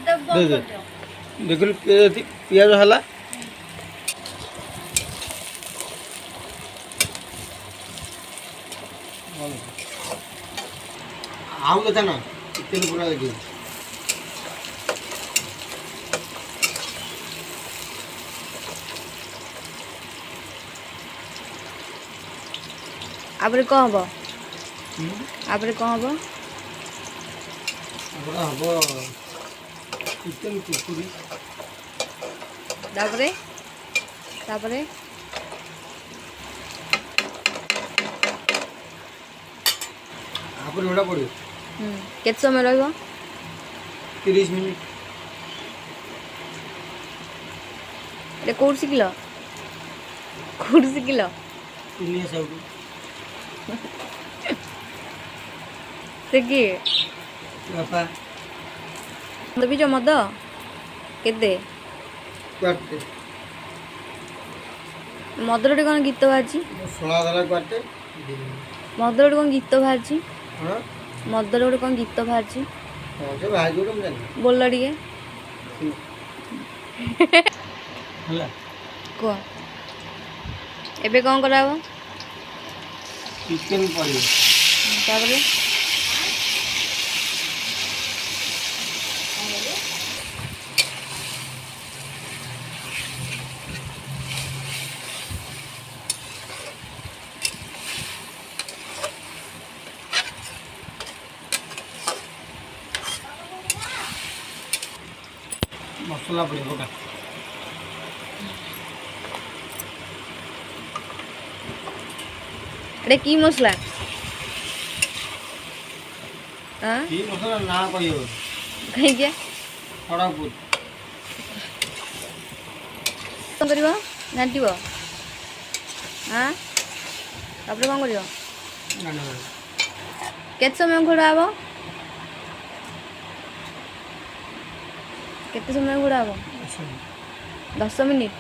ଦେ ଦେଖିଲୁ, ପିଆଜ ପିଆଜ ହେଲା। ଆଉ କଥା ନା, ଚିକେନ ପୁରା ଦେଖିବୁ। ଆପରେ କ'ଣ ହବ? ଆପରେ କ'ଣ ହବ? ତାପରେ ହବ ଚିକେନ କୁକୁରି। ତାପରେ ତାପରେ ତାପରେ ଏଗୁଡ଼ା ପଡ଼ିବ। କେତେ ସମୟ ରହିବ? 30 ମିନିଟ୍। ଏଇଟା କୋଉଠୁ ଶିଖିଲ? କୋଉଠୁ ଶିଖିଲ? ଦୁନିଆ ସବୁଠୁ। ସେ କିଏ? ବାପା। ମଦ ପିଇଛ? ମଦ କେତେ? କ୍ୱାର୍ଟେ। ମଦର ଗୋଟେ କ'ଣ ଗୀତ ବାହାରିଛି? ଶଳା ଦେଲା କ୍ୱାର୍ଟେ। ମଦର ଗୋଟେ କ'ଣ ଗୀତ ବାହାରିଛି? ହଁ। ମଦର ଗୋଟେ କ'ଣ ଗୀତ ବାହାରିଛି? ହଁ, ସେ ବାହାରିଛି ଗୋଟେ, ମୁଁ ଜାଣିନି। ବୋଲ ଟିକେ। ହେଲା। କୁହ, ଏବେ କ'ଣ କରାହବ? ଚିକେନ ପଡ଼ିବ। ତାପରେ? ମସଲା ପଡ଼ିବ, ପକା। ଏଇଟା କି ମସଲା? ଆଁ? କି ମସଲା ନା କହିବ? କାହିଁକି? ଖଡ଼ଗପୁର। କ'ଣ କରିବ? ଘାଣ୍ଟିବ? ଆଁ, ତାପରେ କ'ଣ କରିବ? କେତେ ସମୟ ଘୋଡ଼ା ହବ? କେତେ ସମୟ ଘୋଡ଼ା ହବ? 10 ମିନିଟ୍।